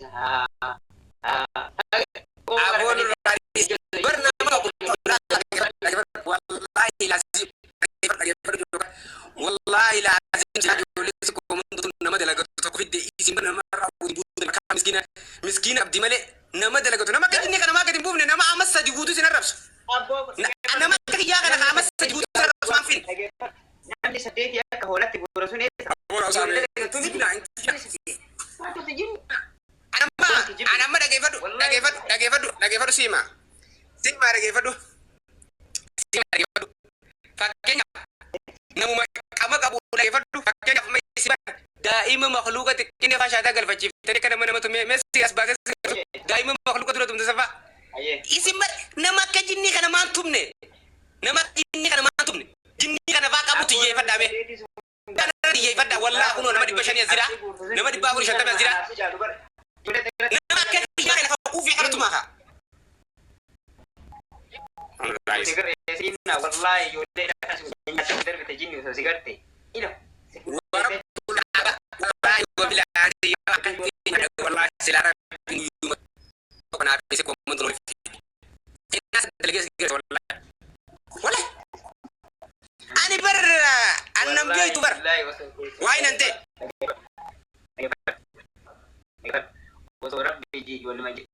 Aboon irraa bar nama wallaahi laazim, wallaahi laazim, silaa ijoollee si koomantu nama dalagatu tokko fidde, isin bar nama irraa buute maqaa miskiina miskiina abdi malee nama dalagatu, nama akka jinnii kana maa gadi hin buufne? Nama amma 3 guutuu isin arrabsu, nama akka kiyyaa kana amma 3 guutuu isin arrabsu maan finne? Namni saddeeti akka hoolatti guura sun eessa? Ijoollee Maaltu jinni? Anamma anamma dhageeffadhu, dhageeffadhu, dhageeffadhu, dhageeffadhu, siima siima, dhageeffadhu, siima, dhageeffadhu. Fakkeenyaaf namuma qama qabu dhageeffadhu. Fakkeenyaaf amma isin bara daa'ima makluuqa xiqqinne faa shaataa galfachiiftanii akka nama nama tumee meessi as baasee si galchu, daa'ima makluuqa dura tumte safaa. Isin bara nama akka jinnii kana maan tumne? Nama akka jinnii kana maan tumne? Jinnii kana faa qabu xiyyeeffadhaa mee. Kana xiyyeeffadhaa. Wallaa kunoo nama 500 as jira, nama 450 as jira. Nama akka kiyyaa kana kan kuufii kana tumaa kaa. Wallaahi ijoollee darbite jinni osoo si garte. Ila. Wallaahi wabilaahi, wallaahi silaa rabbiin guyyuma tokko naaf isa koommantu nuuf seenaa dalagee si geesse. Wallaahi, wallaahi, ani bar annam beektu bar waa'ee nan ta'e. Osoo rabbi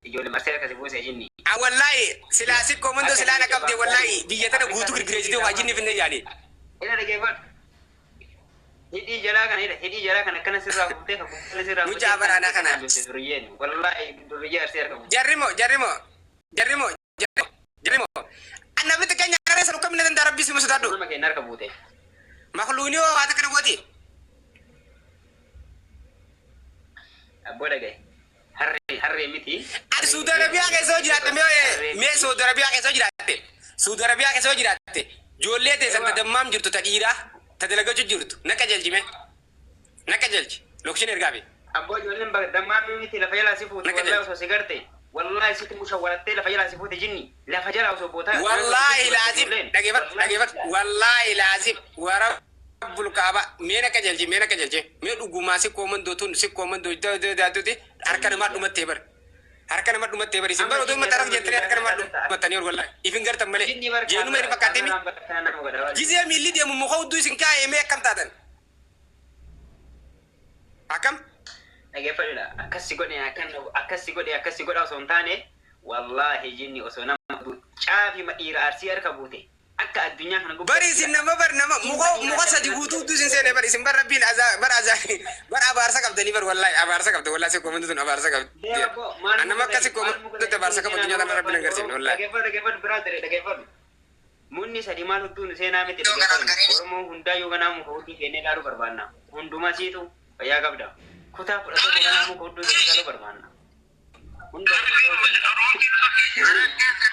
ijoollee marsee akkasi buuse jinni. Wallaahi silaa si koommantu silaa na qabde, wallaahi biyya tana guutuu girgireessitee waa jinni finne yaani. Ila, dhageeffadhu. Hidhii jalaa kana, hidha hidhii jalaa kana akkana sirraa fuutee kan gubbaa sirraa fuutee. Mucaa baraanaa kana. Duriyyeen wallaahi duriyyee Arsee harka buute. Jarrimo, jarrimo, jarrimo, jarrimo, jarrimo. Namni xiqqeenya hararee sana ukkamina danda'a, rabbii sima sodaadhu. Nama keenya harka buute. Makluuni hoo waa takka na gooti. Abboo, dhagaye. Harree harree miti. Ati Saudi Arabiyaa keessa yoo jiraatte, mee mee Saudi Arabiyaa keessa yoo jiraatte, Saudi Arabiyaa keessa yoo jiraatte, ijoollee teessan ta Dammaam jirtu, ta dhiiraa ta dalagachuu jirtu na qajeelchi, mee na qajeelchi, location ergaafi. Abboo, ijoolleen Dammaam miti, lafa jalaa si fuute. Naqe Wallaahi jedhe. osoo si garte, wallaahi sitti mushawwarattee lafa jalaa si fuute jinni. Lafa jalaa osoo bootaa. Wallaahi laazim, dhageeffadhu, dhageeffadhu, wallaahi laazim, warabbul kaaba, mee na qajeelchi, mee na qajeelchi, mee dhugumaa si koomandoo tun si koomandoo daatuti harka namaa dhumattee bar, harka nama dhumattee bar. Isin bar oduu mataa jettanii harka namaa dhumattanii ol, wallaahi ifin gartan malee jeenuma hin fakkaattee mi gizee miilli deemu muka hudduu isin kaa'ee, mee akkam taatan, akkam? Dhageeffadhu, akkas si godhe, akkas si godhe, akkas si godha osoo hin taane, wallaahi jinni osoo nama caafii dhiira Arsii harka buute akka addunyaa kana gubbaa. Bari isin nama bar nama muka sadi guutuu hudduu isin seene bar. Isin bar rabbiin azaa bar azaa bar abaarsa qabdanii bar, wallaahi abaarsa qabda, wallaahi si koomantu tun abaarsa qabdi. Nama akkasi koomantu abaarsa qabu addunyaa kana rabbiin agarsiifne, wallaahi. Dhageeffadhu, dhageeffadhu, biraa ture, dhageeffadhu. Munni sadi maal hudduun seenaa miti, dhageeffadhu. Oromoo hundaa yoo ganaa muka hudduu seennee ilaaluu barbaanna. Hunduma siitu fayyaa qabda. Kutaa 11 ganaa muka hudduu seennee ilaaluu barbaanna. Hunda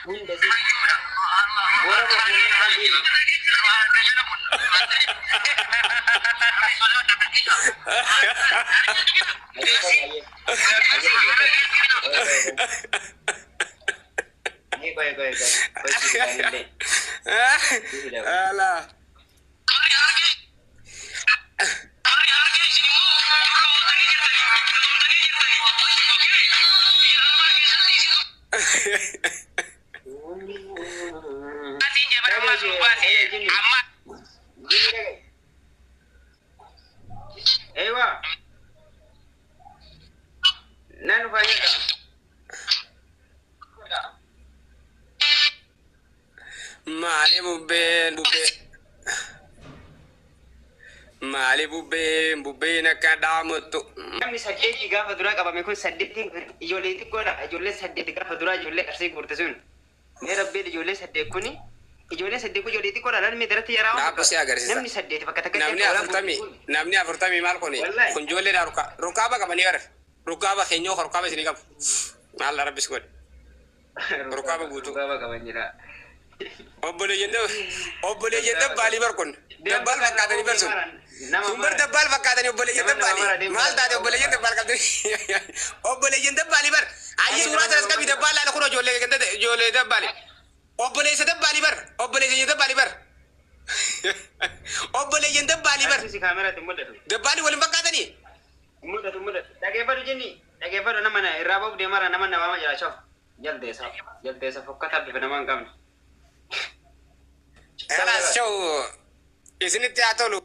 hunda si. Boora boora dhiini. Qoy, qoy, qoy. Qoy. Ala. Ewa. Nan fayyada. Maali bubbeen, bubbee? Maali bubbeen, bubbeen akka dhaamuttu? Namni saddeeti gaafa duraa qabame kun saddeetiin kun ijoollee xiqqoodha. Ijoollee saddeeti gaafa duraa ijoollee Arsii guurte sun. Mee rabbiin, ijoollee saddeet kuni, ijoollee saddeet kun ijoollee xiqqoodha. Lalmi daratti yaraa waan Dhaabbu si agarsiisa. Namni saddeeti bakka takka Namni 40, namni 40 maal kuni? Wallaahi. Kun ijoolleedha, rukaaba qabanii bara. Rukaaba keenyoo rukaaba isinii qabu. Maal rabbis godhe. Rukaaba guutuu. Rukaaba qaban jira. Obboleeyyan dabbaalii bar kun. Dabbaal fakkaatanii bar sun. Sun bar dabbaal fakkaatanii, obboleeyyan dabbaalii. Maal taate, obboleeyyan dabbaal qabdanii? Obboleeyyan dabbaalii bar. Ayyi, suuraa sanas qabii, dabbaal laala kun ijoollee ganda ijoollee dabbaalii. Obboleessa dabbaalii bar. Obboleeyyan dabbaalii bar. Obboleeyyan dabbaalii bar. Arsisi kaameraatti mul'atu. Dabbaalii waliin fakkaatanii? Mul'atu, mul'atu. Dhageeffadhu jenni. Dhageeffadhu, nama irraa ba'uuf deemara, nama namaama jira. Chaf jaldeessa jaldeessa fokkataa bifa nama hin qabne. Kalaas, chau, isinitti haa tolu.